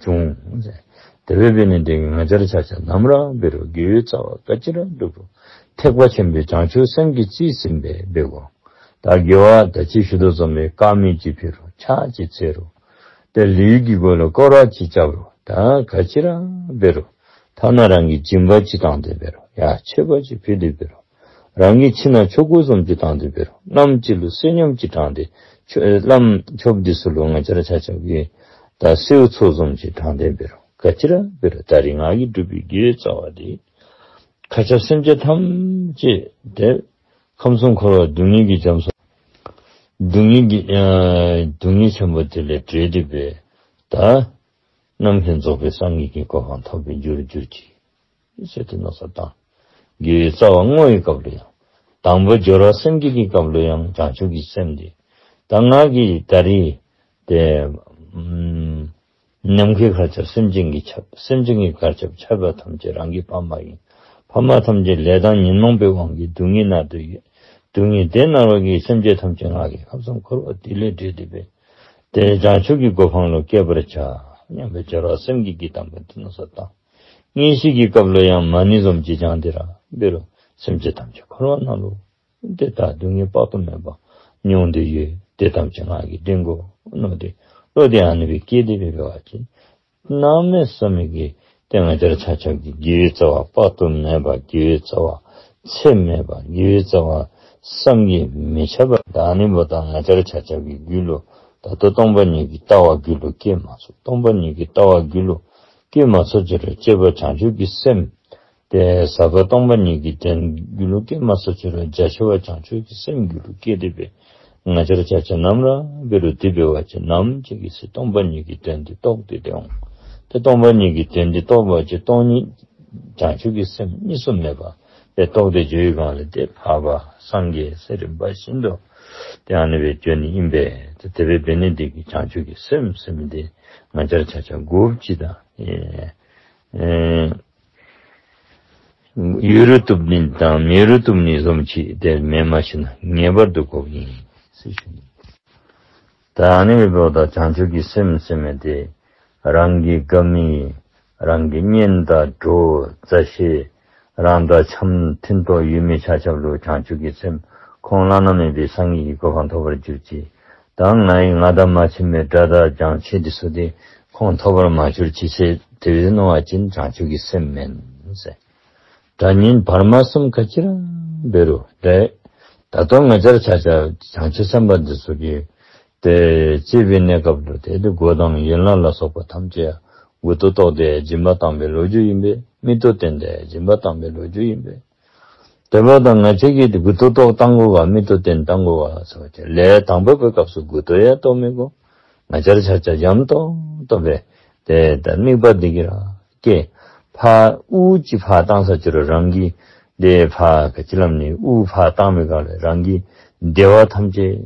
བྱུང་ཟེར། དེ་བས་འབད་ནི་འདི་གིས་ང་བཅས་ར་ཆ་ཁྱབ་ནམ་ར་འབད་རུང་དགེ་བའི་རྩ་བ་ག་ཅི་ར་བསྒྲུབ་རུང་། ཐེག་པ་ཆེན་པོའི་བྱང་ཆུབ་སེམས་ཀྱིས་རྩིས་ཟིན་པས་འབད་དགོ། ད་དགེ་བ་ད་ཅི་ཞུ་དོ་བཟུམ་སྦེ་དཀར་མེ་ཅིག་ཕུལ་རུང་ཕྱག་ཅིག་འཚལ་རུང་། ཏེ་ལུས་ཀྱི་སྒོ་ལུ་སྐོར་ར་ཅིག་རྐྱབ་རུང་། ད་ག་ཅི་ར་འབད་རུང་། ཐ་ན་རང་གི་སྦྱིན་པ་ཅིག་བཏང་སྟེ་འབད་རུང་། ཡ་མཆོད་པ་ཅིག་ཕུལ་ཏེ་འབད་རུང་། རང་གི་ཁྱིམ་ནང་ཆོ་ག་བཟུམ་ཅིག་བཏང་སྟེ་འབད་རུང་། བླམ་ཅིག་ལུ་བསོད་སྙོམས་ཅིག་དྲངས་ཏེ་ཆོ་བླམ་ཆོསཔ་འདི་ཚུ་ལུ་ང་བཅས་ར་ཆ་ཁྱབ་ཀྱིས་ད་གསོལ་ཚོགས་བཟུམ་ཅིག་དྲངས་ཏེ་འབད་རུང་། ག་ཅི་ར་འབད་རུང་ད་རེས་ང་གིས་བསྒྲུབས་པའི་དགེ་བའི་རྩ་བ་འདི་མཁའ་ཁྱབ་སེམས་ཅན་ཐམས་ཅད་ཏེ་ཁམས་གསུམ་འཁོར་བ་སྡུག་བསྔལ་གྱི་རྒྱ་མཚོ། སྡུག་བསྔལ་གྱི་ཨ་སྡུག་བསྔལ་ཆེན་པོ་དེ་ལས་བསྒྲལ་ཏེ་འབད་ད་རྣམ་མཁྱེན་རྫོགས་པའི་སངས་རྒྱས་ཀྱི་གོ་འཕང་ཐོབ་པར་འགྱུར་འགྱུར་ཅིག་ཟེར་ཏེ་མནོ་བསམ་བཏང་། དགེ་བའི་རྩ་བ་བསྔོ་བའི་སྐབས་ལུ་ཡང་། དང་པོ་སྦྱོར་བ་སེམས་བསྐྱེད་ཀྱི་སྐབས་ལུ་ཡང་བྱང་ཆུབ་ཀྱི་སེམས་འདི། ད་ང་གིས་ད་རེས་ཏེ་ཨམ་ནམ་མཁའི་མཁའ་ཁྱབ་སེམས་ཅན་གྱི་ཁྱབ། སེམས་ཅན་གྱི་མཁའ་ཁྱབ་ཁྱབ་པ་ཐམས་ཅད་རང་གི་ཕ་མ་ཡིན། ཕ་མ་ཐམས་ཅད་ལས་དང་ཉོན་མོངས་པའི་དབང་གིས་སྡུག་བསྔལ་མནར་ཏེ་ཡོད། སྡུག་བསྔལ་དེ་མནར་བ་གི་སེམས་ཅན་ཐམས་ཅད་ང་གིས་ཁམས་གསུམ་འཁོར་བ་འདི་ལས་བསྒྲལ་ཏེ་འབད་ཏེ་བྱང་ཆུབ་ཀྱི་གོ་འཕང་ལུ་བསྐྱལ་བར་བྱ་སྙམ་པའི་སྦྱོར་བ་སེམས་བསྐྱེད་ཀྱི་དང་པོ་འདི་མནོ་བསམ་བཏང་། མངོན་ཤེས་ཀྱི་སྐབས་ལུ་ཡང་མ་ཎི་བཟུམ་ཅིག་བགྱང་སྟེ་ར་འབད་རུང་སེམས་ཅན་ཐམས་ཅད་འཁོར་བ་ནང་ལུ་ཏེ་ད་སྡུག་བསྔལ་དཔག་ཏུ་མེད་པ་མྱོང་སྟེ་ཡོད། དེ་ཐམས་ཅད་ང་གིས་འདྲེན་དགོ་མནོ་སྟེ་བློ་དེ་ཨ་ནི་སྦེ་བསྐྱེད་དེ་འབད་བ་ཅིན་གནམ་མེད་ས་མེད་ཀྱི་ཏེ་ང་བཅས་ར་ཆ་ཁྱབ་ཀྱི་དགེ་བའི་རྩ་བ་དཔག་ཏུ་མེད་པ། དགེ་བའི་རྩ་བ་ཚད་མེད་པ། དགེ་བའི་རྩ་བ་བསམ་གྱིས་མི་ཁྱབ་པ། ད་ཨ་ནི་འབདཝ་ད་ང་བཅས་ར་ཆ་ཁྱབ་ཀྱི་རྒྱུད་ལུ་ད་ལྟོ་སྟོང་པ་ཉིད་ཀྱི་ལྟ་བ་རྒྱུད་ལུ་སྐྱེས་མ་ཚུགས། སྟོང་པ་ཉིད་ཀྱི་ལྟ་བ་རྒྱུད་ལུ་སྐྱེས་མ་ཚུགས་ཅི་རུང་སྐྱེས་པ་བྱང་ཆུབ་ཀྱི་སེམས། ཏེ་ཟབ་པ་སྟོང་པ་ཉིད་ཀྱི་དོན་རྒྱུད་ལུ་སྐྱེས་མ་ཚུགས་ཅི་རུང་རྒྱ་ཆེ་བ་བྱང་ཆུབ་ཀྱི་སེམས་རྒྱུད་ལུ་སྐྱེས་ཏེ་འབད། ང་བཅས་ར་ཆ་ཁྱབ་ནམ་ར་འབད་རུང་དེ་འབད་བ་ཅིན་ནམ་ཅིག་གི་ཚེ་སྟོང་པ་ཉིད་ཀྱི་དོན་འདི་རྟོགས་ཏེ་འོང་། ཏེ་སྟོང་པ་ཉིད་ཀྱི་དོན་འདི་རྟོགས་པ་ཅིན་སྟོང་ཉིད་བྱང་ཆུབ་ཀྱི་སེམས་གཉིས་སུ་མེད་པ་ཏེ་རྟོགས་ཏེ་འགྱོ་བའི་སྒང་ལས་ཏེ་འཕགས་པ་སངས་རྒྱས་ཟེར་རིམ་པ་བཞིན་དུ་ཏེ་ཨ་ནི་སྦེ་འགྱོ་ནི་ཨིན་པས། ཏེ་དེ་སྦེ་འབད་ནི་འདི་གིས་བྱང་ཆུབ་ཀྱི་སེམས་ཟེར་མི་འདི་ང་བཅས་ར་ཆ་ཁྱབ་དགོཔ་ཅིག་དང་ཨེ་ཨེ། ཡོད་རུང་བཏུབ་ནི་དང་མེད་རུང་བཏུབ་ནི་བཟུམ་ཅིག་དེ་མེན་མ་ཞུ་ན་ངེས་པར་དུ་དགོཔ་ཨིན་ཟེར་ཞུ་ནི། ད་ཨ་ནི་འབདཝ་ད་བྱང་ཆུབ་ཀྱི་སེམས་ཟེར་མི་དེ་རང་གི་དགའ་མི་རང་གི་གཉེན་དང་གྲོགས་མཛའ་བཤེས་རང་དང་འཆམ་མཐུན་ཐོག་ཡོད་མི་ཆ་ཁྱབ་ལུ་བྱང་ཆུབ་ཀྱི་སེམས་ཁོང་བླ་ན་མེད་པའི་སངས་རྒྱས་ཀྱི་གོ་འཕང་ཐོབ་པར་གྱུར་ཅིག། ད་ང་ཡི་ང་དང་མ་འཆམ་པའི་དགྲ་དང་བྱང་ཆུབ་འདི་ཚུ་དེ་ཁོང་ཐོབ་པར་མ་གྱུར་ཅིག་ཟེར་དེ་སྦེ་མནོ་བ་ཅིན་བྱང་ཆུབ་ཀྱི་སེམས་མེན་ཟེར། དགྲ་གཉེན་བར་མ་གསུམ་ག་ཅི་ར་འབད་རུང་འདྲ། ད་ལྟོ་ང་བཅས་ར་ཆ་ཁྱབ་བྱང་ཆུབ་སེམས་དཔའ་འདི་ཚུ་གིས་ཏེ་སྐྱེས་པའི་གནས་སྐབས་ལུ་ཏེ་ཏེ་སྒོ་དང་ཡན་ལག་ལ་སོགས་པ་ཐམས་ཅད་མགུ་ཏོ་བཏོགས་ཏེ་སྦྱིན་པ་བཏང་པའི་ལོ་རྒྱུས་ཨིན་པས། མིག་ཏོ་བཏོན་ཏེ་སྦྱིན་པ་བཏང་པའི་ལོ་རྒྱུས་ཨིན་པས། དེ་འབདཝ་ད་ང་བཅས་ཀྱིས་དེ་མགུ་ཏོ་བཏོག་བཏང་དགོས་ག་མིག་ཏོ་བསྟན་བཏང་དགོས་ག་ཟེར་བ་ཅིན་ལས་དང་པོ་པའི་སྐབས་སུ་མགུ་ཏོ་ཡང་བཏོག་མི་དགོས། ང་བཅས་ར་ཆ་ཁྱབ་འཇམ་ཏོང་ཏོ་སྦེ་དེ་ད་དམིགས་པ་འདི་གིས་ར་སྐྱེ། ཕར་དབུགས་ཅིག་ཕར་བཏང་ས་ཅིག་རུང་རང་གི་དེ་ཕར་ག་ཅི་ལབ་ནི་དབུགས་ཕར་བཏང་མི་སྒང་ལས་རང་གི་བདེ་བ་ཐམས་ཅད།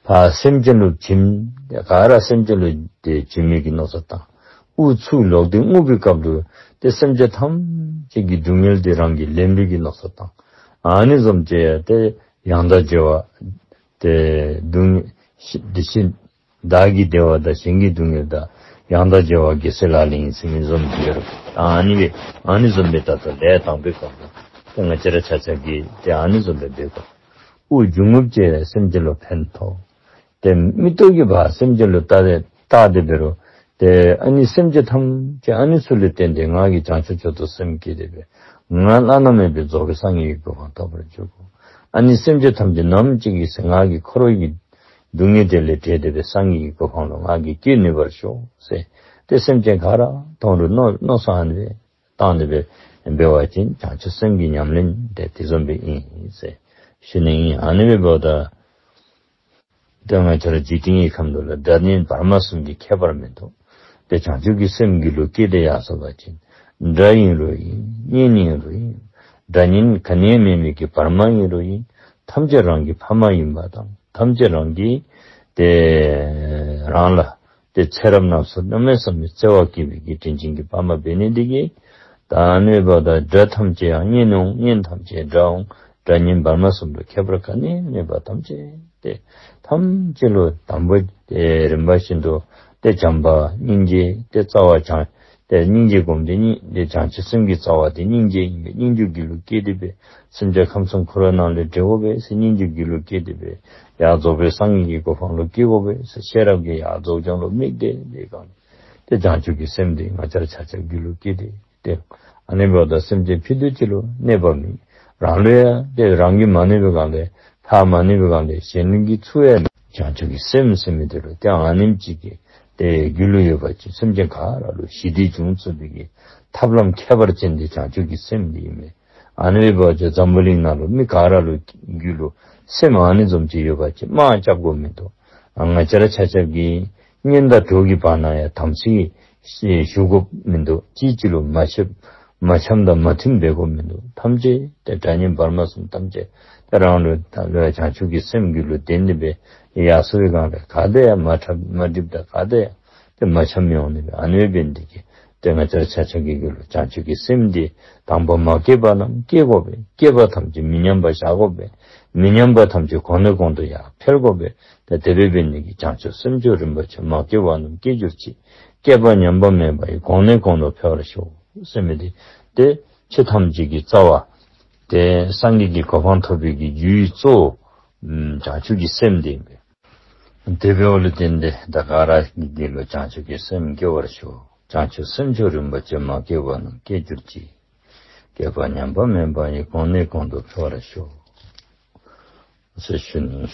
ཕར་སེམས་ཅན་ལུ་བྱིན། ག་ར་སེམས་ཅན་ལུ་དེ་བྱིན་མི་གི་མནོ་བསམ་བཏང་། དབུགས་ཚུར་ལོག་སྟེ་རྔུབ་པའི་སྐབས་ལུ་དེ་སེམས་ཅན་ཐམས་ཅད་ཀྱི་སྡུག་བསྔལ་དེ་རང་གིས་ལེན་པའི་གི་མནོ་བསམ་བཏང་། ཨ་ནི་བཟུམ་ཅིག་དེ་ཡང་དག་བརྗེ་བ་དེ་སྡུག་བསྔལ་ཤི་དེ་ཤི། བདག་གི་བདེ་བ་དང་གཞན་གྱི་སྡུག་བསྔལ་དང་ཡང་དག་བརྗེ་བ་རྒྱལ་སྲས་ལག་ལེན་ཡིན་ཟེར་མི་བཟུམ་ཅིག་ཡོད་རེད། ཨ་ནི་སྦེ་ཨ་ནི་བཟུམ་སྦེ་ད་ལྟ་ལས་དང་པོའི་སྐབས་ལུ་དེ་ང་བཅས་ར་ཆ་ཁྱབ་ཀྱིས་དེ་ཨ་ནི་བཟུམ་སྦེ་འབད་དགོ། དབུགས་རྒྱུན་རྔུབ་ཅིག་སེམས་ཅན་ལུ་ཕན་ཐོགས། དེ་མིག་ཏོ་གིས་ཕར་སེམས་ཅན་ལུ་བལྟ་སྟེ་བལྟ་སྟེ་འབད་རུང་དེ་ཨ་ནི་སེམས་ཅན་ཐམས་ཅད་ཨ་ནི་ཚུ་ལུ་བརྟེན་ཏེ་ང་གིས་བྱང་ཆུབ་མཆོག་ཏུ་སེམས་བསྐྱེད་དེ་སྦེ་ང་བླ་ན་མེད་པའི་རྫོགས་པའི་སངས་རྒྱས་ཀྱི་གོ་འཕང་ཐོབ་པར་འགྱུར་གོ། ཨ་ནི་སེམས་ཅན་ཐམས་ཅད་ནམ་ཅིག་གི་ཚེ་ང་གིས་འཁོར་བའི་གི་སྡུག་བསྔལ་དེ་ལས་བསྒྲལ་ཏེ་སྦེ་སངས་རྒྱས་ཀྱི་གོ་འཕང་ལུ་ང་གིས་སྐྱེ་ནུས་པར་ཤོག་ཟེར་ཏེ་སེམས་ཅན་ག་ར་མཐོང་རུང་མནོ་མནོ་བསམ་ཨ་ནི་སྦེ་བཏང་སྟེ་སྦེ་འབད་བ་ཅིན་བྱང་ཆུབ་སེམས་ཀྱི་ཉམས་ལེན་དེ་དེ་བཟུམ་སྦེ་ཨིན་ཟེར་ཞུ་ནི་ཨིན། ཨ་ནི་སྦེ་འབདཝ་ད་དེ་ང་བཅས་ར་འཇིག་རྟེན་གྱི་ཁམས་འདི་ལུ་སྒྲ་སྙན་བར་མ་གསུམ་གྱི་ཁྱད་པར་མི་འདུག། དེ་བྱང་ཆུབ་ཀྱི་སེམས་རྒྱུད་ལུ་སྐྱེས་ཏེ་ཡར་སོང་བ་ཅིན་སྒྲ་ཨིན་རུང་ཨིན། བརྙན་ཨིན་རུང་ཨིན། སྒྲ་སྙན་ག་ནི་ཡང་མེད་མི་གི་བར་མ་ཨིན་རུང་ཨིན། ཐམས་ཅད་རང་གི་ཕ་མ་ཨིན་པ་དང་ཐམས་ཅད་རང་གི་དེ་རང་ལ་དེ་ཚེ་རབས་སྣ་ཚོགས་གནམ་མེད་ས་མེད་བརྩེ་བ་བསྐྱེད་པའི་གི་དྲིན་ཅན་གྱི་ཕ་མ་འབད་ནི་འདི་གིས་ད་ཨ་ནི་འབདཝ་ད་སྒྲ་ཐམས་ཅད་ཡང་བརྙན་འོང་། བརྙན་ཐམས་ཅད་སྒྲ་འོང་། སྒྲ་སྙན་བར་མ་གསུམ་ལུ་ཁྱད་པར་ག་ནི་མེད་པ་ཐམས་ཅད་དེ་ཐམས་ཅད་ལུ་དང་པོ་དེ་རིམ་པ་བཞིན་དུ་དེ་བྱམས་པ་སྙིང་རྗེ་དེ་རྩ་བ་བྱང་དེ་སྙིང་རྗེ་སྒོམ་དེ་སྙིང་དེ་བྱང་ཆུབ་སེམས་ཀྱི་རྩ་བ་དེ་སྙིང་རྗེ་ཨིན་པས། སྙིང་རྗེ་རྒྱུད་ལུ་སྐྱེས་ཏེ་སྦེ་སེམས་ཅན་ཁམས་གསུམ་འཁོར་བའི་ནང་ལས་བསྒྲལ་དགོ་པས་ཟེར་སྙིང་རྗེ་རྒྱུད་ལུ་སྐྱེས་ཏེ་སྦེ་ཡར་རྫོགས་པའི་སངས་རྒྱས་ཀྱི་གོ་འཕང་ལུ་སྐྱེ་དགོ་པས་ཟེར་ཤེས་རབ་ཀྱི་ཡར་རྫོགས་བྱང་ལུ་དམིགས་ཏེ་དེ་གང་དེ་བྱང་ཆུབ་ཀྱི་སེམས་དེ་ང་བཅས་ར་ཆ་ཁྱབ་རྒྱུད་ལུ་སྐྱེས་ཏེ་དེ་ཨ་ནི་འབདཝ་ད་སེམས་ཅན་ཕྱི་དུས་ཅིག་ལུ་གནོད་པ་མེད། རང་ལུ་ཡང་དེ་རང་གིས་མ་གནོད་པའི་སྒང་ལས་ཕར་མ་གནོད་པའི་སྒང་ལས་གཞན་གྱིས་ཚུར་ཡང་བྱང་ཆུབ་ཀྱི་སེམས་ཟེར་མི་དེ་ལུ་དེ་ཨ་ནེམ་ཅིག་གི་དེ་རྒྱུད་ལུ་ཡོད་པ་ཅིན་སེམས་ཅན་ག་ར་ལུ་ཞི་བདེ་འབྱུང་ཚུགས་པའི་གི་ཐབས་ལམ་ཁྱད་པར་ཅན་དེ་བྱང་ཆུབ་ཀྱི་སེམས་དེ་ཨིན་མས། ཨ་ནི་འབདཝ་ཅིན་འཛམ་བུ་གླིང་ནང་ལུ་མི་ག་ར་ལུ་རྒྱུད་ལུ་སེམས་ཨ་ནི་བཟུམ་ཅིག་ཡོད་པ་ཅིན་དམག་རྐྱབ་དགོ་མི་འདུག། ང་བཅས་ར་ཆ་ཁྱབ་ཀྱིས་གཉེན་དང་གྲོགས་ཀྱི་བར་ན་ཡང་དམ་ཚིག་ཞུ་དགོཔ་མི་འདུག། གཅིག་གཅིག་ལུ་མ་འཆམ་མ་འཆམ་དང་མ་མཐུན་འབད་དགོཔ་མི་འདུག། ཐམས་ཅད་དེ་སྒྲ་སྙན་བར་མ་གསུམ་ཐམས་ཅད་དེ་རང་ལུ་ད་ལུ་བྱང་ཆུབ་ཀྱི་སེམས་རྒྱུད་ལུ་ལྡན་ཏེ་སྦེ་ཡར་སོང་བའི་སྒང་ལས་ག་དེ་ཡང་མ་འཁྲབ་མ་འགྲིགཔ་དང་ག་དེ་ཡང་དེ་མ་འཆམ་ཡོང་ནི་སྦེ་ཨ་ནི་སྦེ་འབད་ནི་དེ་གིས་དེ་ང་བཅས་ར་ཆ་ཁྱབ་ཀྱི་རྒྱུད་ལུ་བྱང་ཆུབ་ཀྱི་སེམས་དེ་དང་པོ་མ་སྐྱེས་པ་རྣམས་སྐྱེ་དགོ་པས། སྐྱེས་པ་ཐམས་ཅད་མི་ཉམས་པར་བཞག་དགོ་པས། མི་ཉམས་པ་ཐམས་ཅད་གོང་ནས་གོང་དུ་ཡར་འཕེལ་དགོ་པས། ད་དེ་སྦེ་འབད་ནི་གིས་བྱང་ཆུབ་སེམས་མཆོག་རིན་པོ་ཆེ་མ་སྐྱེས་པ་རྣམས་སྐྱེ་གྱུར་ཅིག། སྐྱེས་པ་ཉམས་པ་མེད་པ་ཡི། གོང་ནས་གོང་དུ་འཕེལ་བར་ཤོག། ཟེར་མི་དེ་དེ་ཆོས་ཐམས་ཅད་ཀྱི་རྩ་བ་དེ་སངས་རྒྱས་ཀྱི་གོ་འཕང་ཐོབ་པའི་གི་རྒྱུའི་གཙོ་བོ་བྱང་ཆུབ་ཀྱི་སེམས་དེ་ཨིན་པས། དེ་འབདཝ་ལུ་བརྟེན་ཏེ་ད་ག་ར་གི་རྒྱུད་ལུ་བྱང་ཆུབ་ཀྱི་སེམས་སྐྱེ་བར་ཤོག། བྱང་ཆུབ་སེམས་མཆོག་རིན་པོ་ཆེ་མ་སྐྱེས་པ་རྣམས་སྐྱེ་གྱུར་ཅིག། སྐྱེས་པ་ཉམས་པ་མེད་པ་ཡི། གོང་ནས་གོང་དུ་འཕེལ་བར་ཤོག། ཟེར་ཞུ་ནི།